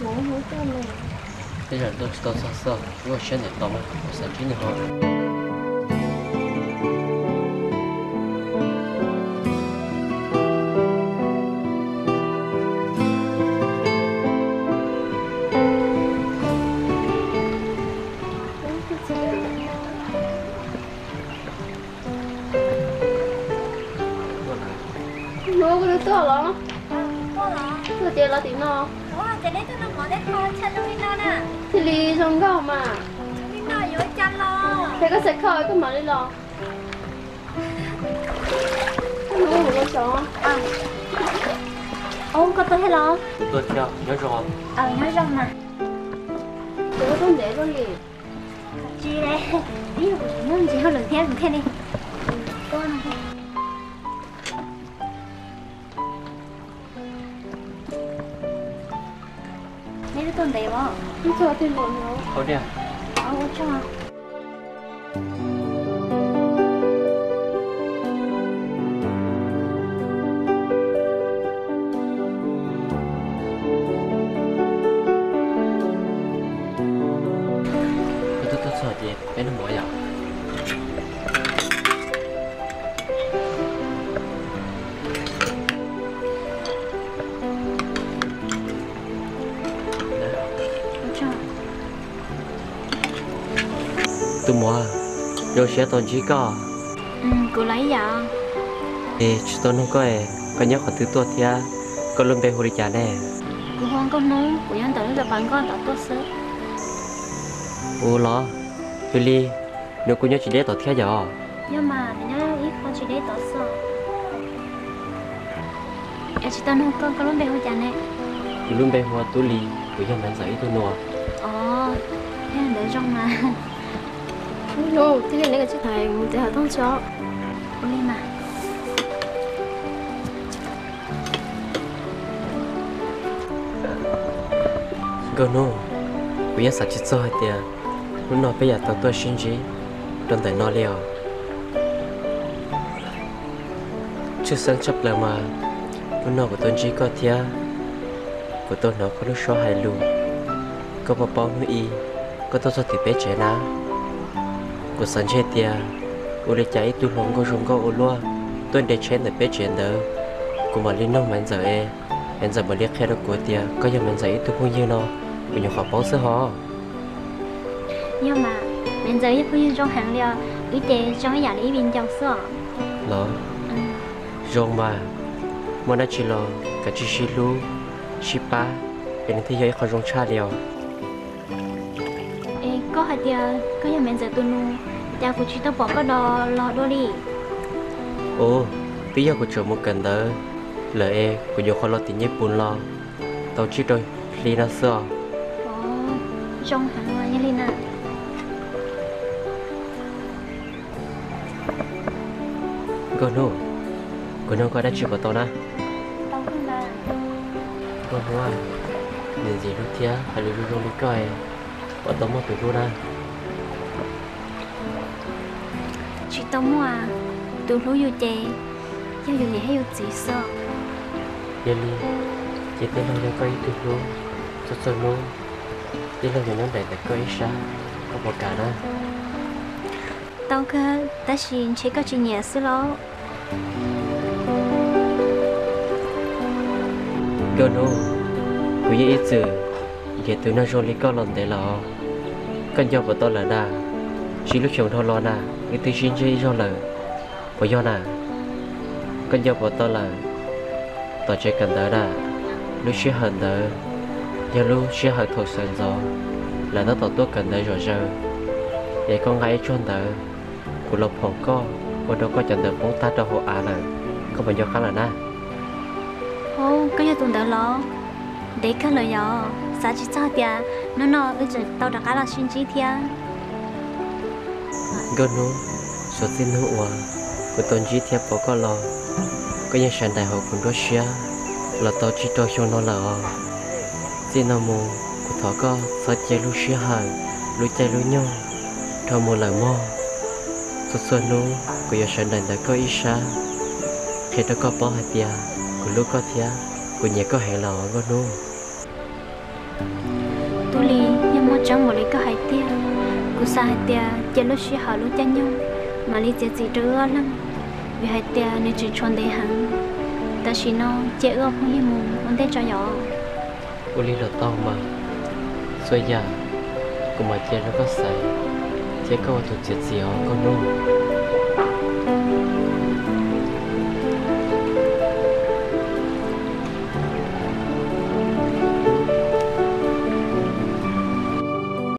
Tej zaum tuaj tsis tau txog xwb, kuv ua siab ntev tos mas kuv xav ntsib nws ho. Hnub koj twb tuaj los? Tuaj ces los tim no. Thiaj li zoo nkauj mas. Ces koj txhais khau koj mam li los. Koj tuaj thiab los? Nyob zoo. Nyob zoo mas. Ces koj tuaj ntev luaj li? Tsis, ib yam kuv tseem muaj ntsis hauj lwm thiab kuv thiaj li tuaj no. Neb twb tuaj ntev os. Twb tuaj tag npaum no. Ua tsaug. Koj twb tuaj txog ces peb noj mov yom. Tus muam, zoo siab tau ntsib koj. Kuv los ib yam. Es tsis tau nug koj, koj nyob qhov twg tuaj thiab koj lub npe hu li cas ne? Kuv hu Nkauj Hnub, kuv nyob ntawm lub zos Pas Nkoj tod tuaj xwb. Ua los, yog li nws kuj nyob tsis deb tod thiab yom? Yog mas, nws nyob ib qho tsis deb tod xwb. Es tsis tau nug koj, koj lub npe hu cas ne? Kuv lub npe hu ua Tub Lis, kuv yog Maiv Ntxawm ib tug nus. Os, yog ntawd zoo mas. Hnub thiaj li neb kav tsij thaiv mus tsev hauv thooj tso. Ua li mas. Nkauj Hnub, kuv yeej xav tsis txog hais tias hnub no peb yuav tau tuaj sib ntsib rau ntawm no li os. Tshwj xeeb tshaj plaws mas hnub no kuv tau ntsib koj thiab kuv tau hnov koj lub suab hais lus. Koj puas paub hnub i koj tuaj txog tim peb tsev na? Kuv xav ntshe tias ua li cas ib tug hluas nkauj zoo nkauj ua luaj tuaj nres tsheb ntawm peb tsev ntawd. Kuv mam li nug Maiv Ntxawm es Maiv Ntxawm mam li qhia rau kuv tias koj yog Maiv Ntxawm ib tug phooj ywg no, kuv nyuam qhuav paub xwb hos. Yog mas, Maiv Ntxawm yog phooj ywg zoo heev li os, wb ces zoo ib yam li ib viv ncaus xwb os. Los, zoo mas, muaj dab tsi los kav tsij sib hlub, sib pab, es nws thiaj yog ib qho zoo tshaj li os. Es koj hais tias koj yog Maiv Ntxawm tus nus, cas kuv tsis tau pom koj los dua li? Ua, twb yog kuv tseem mus kawm ntawv lawm es kuv nyuam qhuav los tim Nyij Pooj los tau tsib rau hli no xwb os. Os, zoo heev os, yog li na. Nkauj Hnub, kuv nug koj dab tsi puas tau na? Nkauj Hnub, niam ntxim hlub thiab hais lus zoo zoo li koj, puas tau muaj tus hlub na? Tsis tau muaj, tus hlub yus ces yog yus niam thiab yus txiv xwb. Yog li, ces tij laug yog koj ib tug hlub, txhua txhua hnub tij laug yuav nyob nraim ntawm koj ib sab, koj puas kam na? Tau kawg, tab sis ntshe koj tsis nyiam xwb lauj. Nkauj Hnub, kuv yeej ib txwm nrhiav tus neeg zoo li koj los ntev lawm os. Koj nco puas tau lawm na? Tsib lub xyoos dhau los na, wb twb sib ntsib ib zaug lawm, puas yog na? Koj nco puas tau lawm? Tom tsev kawm ntawv na, lub sij hawm ntawd yog lub sij hawm thaum sawv ntxov lawv tab tom tuaj kawm ntawv zom zaws, es koj nqa ib tsuag ntawv, kuv los phoom koj, ua rau koj cov ntawv poob tag rau hauv av lawm, koj puas nco qab lawm na? Hauv, koj yog tus ntawd los? Ntev kawg lawm yom, xav tsis txog tias hnub no wb tseem tau rov qab los sib ntsib thiab. Nkauj Hnub, suav txij hnub uas kuv tau ntsib thiab pom koj los, koj yeej sawv nraim hauv kuv nruab siab los tau tsib rau xyoo no lawm os. Txij no mus kuv thov koj txhob cia lub sij hawm, lub caij lub nyoog dhau mus lawm mog. Txhua txhua hnub kuv yuav sawv nraim ntawm koj ib sab, qhia rau koj paub hais tias kuv hlub koj thiab kuv nyiam koj heev lawm os Nkauj Hnub. Tub Lis, yeej muaj tseeb npaum li koj hais tiag. Kuv xav hais tias cia lub sij hawm lub caij nyoog mam li txiav txim rau wb ob leeg, vim hais tias nws tseem tshuav ntev heev. Tam sim no cia wb ua phooj ywg mus ua ntej tso yom. Ua li los tau mas, txhua yam kuv mam cia rau koj xaiv, thiab koj ua tus txiav txim os Nkauj Hnub.